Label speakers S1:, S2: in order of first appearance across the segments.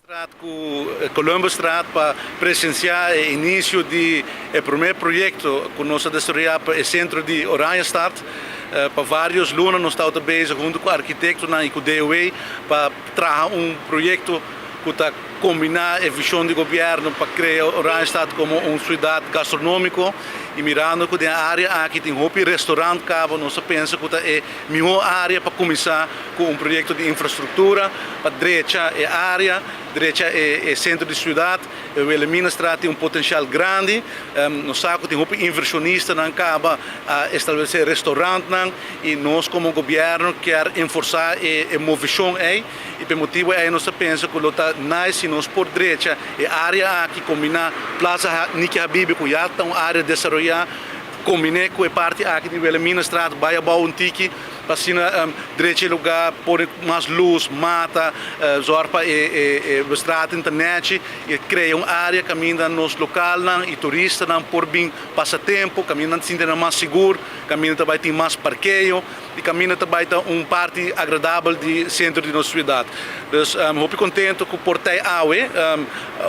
S1: Straat ku Columbusstraat pa presensiá e inisio di e promé proyekto ku nos a desaroyá pa e sentro di Oranjestad. Pa vários luna nos tabata bezig huntu ku arkitektonan i ku DOW pa traha un proyekto ku ta kombiná e vishon di gobièrnu pa krea Oranjestad komo un siudat gastronómiko i mirando ku den e área aki tin hopi restorant kaba nos a pensa ku ta e mihó área pa kuminsá ku un proyekto di infrastruktura pa drecha e área, drecha e sentro di siudat. E Wilhelminastraat tin un potensial grandi. Nos sa ku tin hopi invershonistanan kaba a establesé restorantnan i nos komo gobièrnu kier enforsá e movishon ei i pa e motibu ei nos ta pensa ku lo ta nice si nos por drecha e área aki kombiná Plaza Niki Habibi ku ya ta un área desaroyá kombiné ku e parti aki di Wilhelminastraat bai abou un tiki. Pa asina drecha e lugá, pone mas lus, mata, zòrg pa e straat ta nèchi i krea un área kaminda nos lokalnan i turistanan por bin pasa tempu, kaminda nan ta sinti nan mas sigur, kaminda ta bai tin mas parkeo i kaminda ta bai ta un parti agradabel di sentro di nos siudat. Dus hopi kontentu ku por ta awe.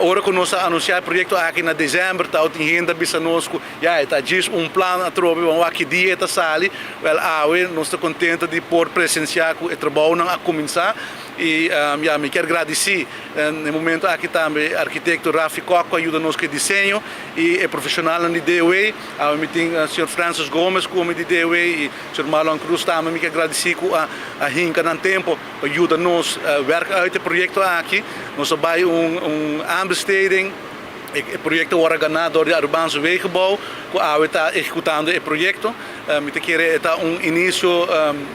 S1: Ora ku nos a anunsiá e proyekto aki na desèmber tabatin hende a bisa nos ku Ya, e ta djis un plan atrobe, ban wak ki dia e ta sali. Wèl, awe nos ta kontento di por presensiá ku e trabounan a kuminsá i ya, mi kier gradisí na e momento aki tambe arkitekto Rafi Kok ku a yuda nos ku e diseño i e profeshonalnan di DOW. Awe mi tin señor Francis Gomez ku mi di DOW i señor Marlon Cruz tambe mi kier gradisí ku a hinka nan tempu pa yuda nos wèrk uit e proyekto aki. Nos a bai un aanbesteding. E proyekto wòrdu ganá dor di Arubaanse Wegenbouw ku awe ta ehekutando e proyekto. Mi ta kere e ta un inisio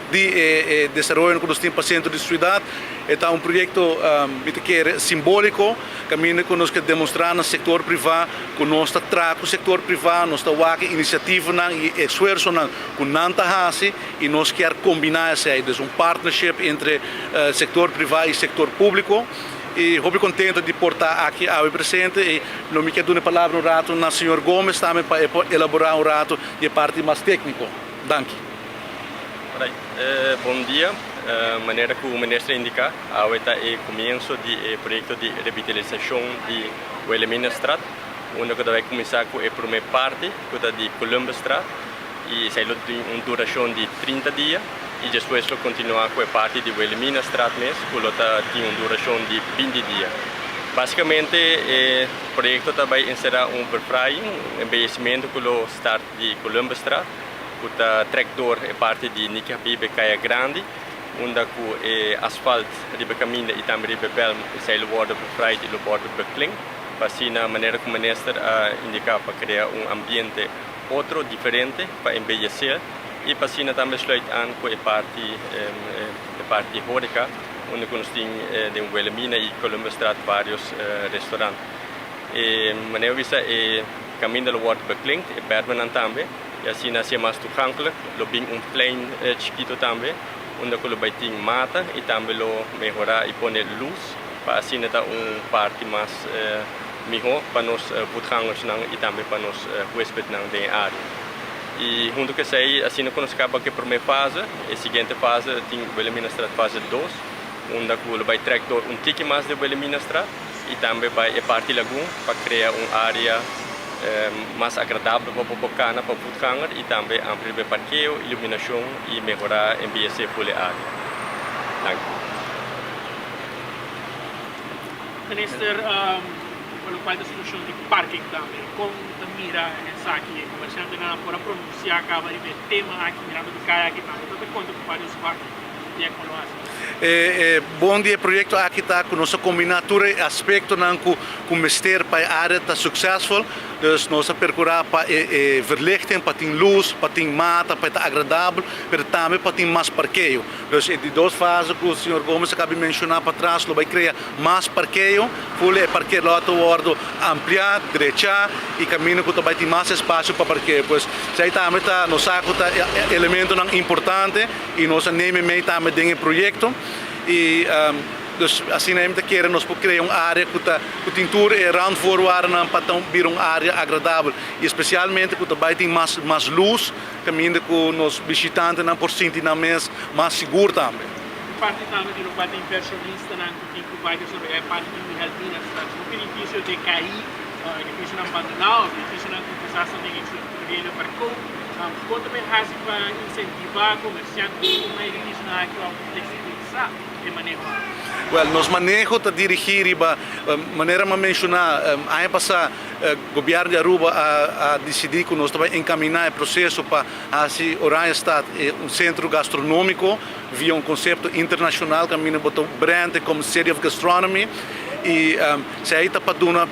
S1: di e desaroyonan ku nos tin pa sentro di siudat. E ta un proyekto mi ta kere simbóliko kaminda ku nos ke demostrá na sektor privá ku nos ta traha ku sektor privá, nos ta wak e inisiativanan i e esfuersonan ku nan ta hasi i nos kier kombiná esei. Dus un partnership entre sektor privá i sektor públiko. I hopi kontento di por ta aki awe presente i lo mi ke duna e palabra un ratu na señor Gomez tambe pa e por elaborá un ratu di e parti mas tékniko. Danki.
S2: Alright, bon dia. Manera ku minister a indiká, awe ta e komienso di e proyekto di revitalisashon di Wilhelminastraat, unda ku ta bai kuminsá ku e promé parti ku ta di Columbusstraat i esei lo tin un durashon di 30 dia. I despues lo kontinuá ku e parti di Wilhelminastraat mes ku lo ta tin un durashon di 20 dia. Básikamente e proyekto ta bai enserá un verfraaiing, un embeyesimentu ku lo start di Columbusstraat ku ta trèk dor e parti di Niki Habibe Kaya Grandi unda ku e asfalt riba e kaminda i tambe riba e bèlm esei lo wòrdu verfraaid i lo wòrdu beklink pa asina manera ku minister a indiká pa krea un ambiente otro diferente pa embeyesé. I pa asina tambe sluit aan ku e parti e parti di horeca unda ku nos tin den Wilhelmina i Columbusstraat varios restaurant. E manera bisa e kaminda lo wòrdu beklinkt, e bermennan tambe, i asina hasié mas toegankelijk. Lo bin un plein chikito tambe unda ku lo bai tin mata i tambe lo mehorá i pone lus pa asina ta un parti mas mihó pa nos voetgangersnan i tambe pa nos huespednan den e área. I huntu ku esei asina ku nos kaba ku e promé fase, e siguiente fase tin Wilhelminastraat fase dos, unda ku lo bai trèk dor un tiki mas di Wilhelminastraat i tambe bai e parti Lagun pa krea un área mas agradabel pa bo kana pa voetganger i tambe amplia riba e parkeo, iluminashon i mehorá embeyesé ful e área. Danki.
S3: Minister, pa lokual ta situashon di parking tambe, kon ta mira esaki? E komersiantenan a por a pronunsiá kaba riba e tema aki mirando ku kaya aki tambe ta ta konta ku vários vak di e kon lo hasi.
S1: E bon di e proyekto aki ta ku nos a kombiná tur e aspektonan ku ku mester pa e área ta suksesful. Dus nos a perkurá pa e verlichting, pa tin lus, pa tin mata, pa e ta agradabel, pero tambe pa tin mas parkeo. Dus e di dos fase ku señor Gomez a kabi menshoná patras lo bai krea mas parkeo, ful e parkeerlot ta wòrdu ampliá, drechá i kaminda ku ta bai tin mas espasio pa parkeo. Pues esei tambe ta nos sa ku ta elementonan importante i nos a neme mei tambe den e proyekto i dus asina mi ta kere nos por krea un área ku ta ku tin tur e randvoorwaardennan pa ta bira un área agradabel i espesialmente ku ta bai tin mas mas lus. Kaminda ku nos bishitantenan por sinti nan mes mas sigur tambe.
S3: parti tambe di lokual ta invershonistanan ku tin ku bai desaroyá e parti di Wilhelminastraat. Hopi edifisio dekaí, edifisionan bandoná òf edifisionan ku kisas ta den tereno verkoop. Kon ta bay hasi pa insentivá komersiantenan ku tuma edifisionan aki òf fleksibilisá e maneho aki?
S1: Wèl, nos maneho ta dirigí riba, manera mi a menshoná aña pasá, Gobièrnu di Aruba a disidí ku nos ta bai enkaminá e proseso pa hasi Oranjestad un sentro gastronómiko via un konsepto internashonal kaminda bo ta brand e komo City of Gastronomy i esei ta pa duna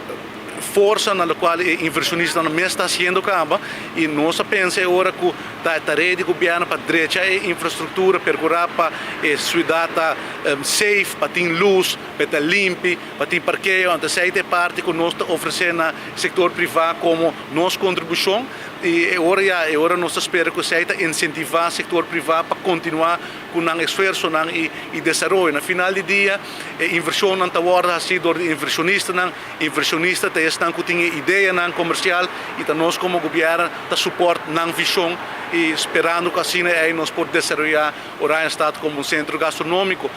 S1: forsa na lokual e invershonistanan mes ta hasiendo kaba i nos a pensa e ora ku ta e tarea di gobièrnu pa drecha e infrastruktura, perkurá pa e siudat ta safe, pa tin lus, pa e ta limpi. Pa tin parkeo, anto esei ta e parti ku nos ta ofresé na sektor privá komo nos kontribushon i e ora ya e ora nos ta spera ku esei ta insentivá sektor privá pa kontinuá ku nan esfuersonan i i desaroyo. Na final di dia e invershonnan ta wòrdu hasí dor di invershonistanan, invershonista ta esnan ku tin e ideanan komersial i ta nos komo gobièrnu ta supòrt nan vishon i sperando ku asina ei nos por desaroyá Oranjestad komo un sentro gastronómiko.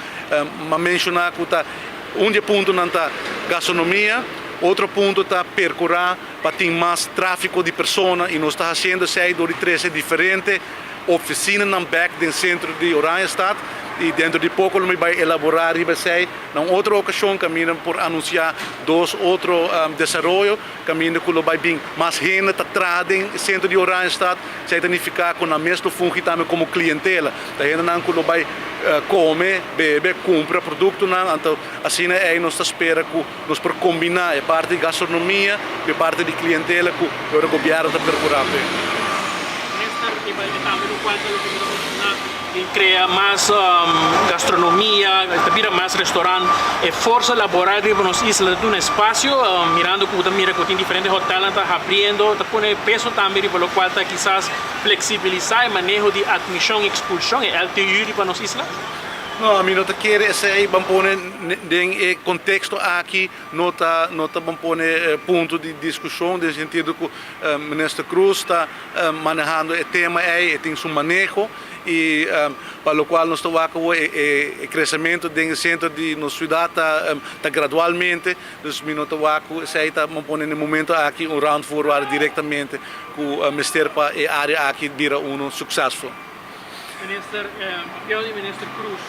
S1: M'a menshoná ku ta Un di e puntonan ta gastronomia, otro punto ta percura pa tin mas trafico di persona y nos ta haciendo esey door di trece diferente oficinanan bek den centro di Oranjestad y dentro di poco lo mi bay elabora riba esey na un otro ocasion caminda por anuncia dos otro desaroyo caminda cu lo bay bin mas hende ta traha den centro di Oranjestad, esey ta nifica cu nan mes lo fungi tambe como clientela. Ta hendenan ku lo bai kome, bebe, kumpra produktonan, anto asina ei nos ta spera ku nos por kombiná e parti di gastronomia ku e parti di klientela ku ora gobièrnu ta perkurá p'e.
S3: Minister, e bai tambe lokual ta loke bo ta menshoná di krea mas gastronomia, ta bira mas restorant, e forsa laboral riba nos isla ta duna espasio, mirando ku bo ta mira ku tin diferente hotelnan ta habriendo, ta pone peso tambe riba lokual ta kisas Flexibilisa e maneho di admision y expulsion, e LTU, riba nos isla?
S1: No, ami no ta kere esei ban pone den e contexto aki, no ta no ta ban pone punto di discusion den sentido cu Minister Croes ta manehando e tema ei, e tin su maneho y pa locual nos ta wak awor e crecemento den e centro di nos ciudad ta ta gradualmente. Dus mi no ta wak ku esei ta pone na e momento aki un randvoorwaarde direktamente ku mester pa e área aki bira unu suksesful.
S3: Minister, Papia di Minister Croes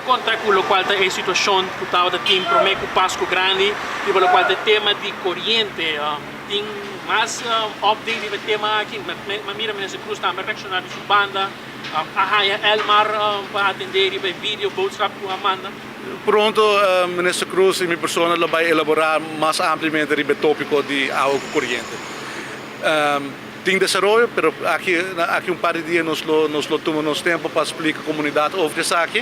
S3: konta ku lokual ta e situashon ku tabata tin promé ku Pasku Grandi riba lokual ta e tema di koriente. Tin mas update riba e tema aki? Mi a mira Minister Croes tambe a reakshoná di su banda. A haña Elmar pa atendé riba e video boodschap ku a manda.
S1: Pronto Minister Croes y mi persona lo bay elabora mas ampliamente riba e topico di awa cu coriente. Tin desaroyo, pero aki aki un par di dia nos lo nos lo tuma nos tempo pa splica comunidad over esaki.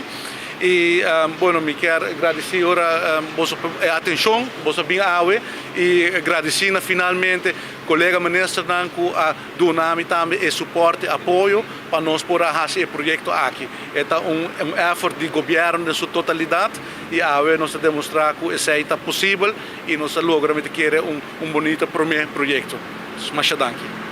S1: Y bueno mi kier gradici ora boso e atencion cu boso a bin awe y gradici na finalmente colega ministernan cu a duna mi tambe e suporte, apoyo pa nos por a haci e proyecto aki. E ta un effort di gobierno den su totalidad y awe nos ta demostra cu esey ta posibel y nos a logra mi ta kere un bunita prome proyecto. Masha danki.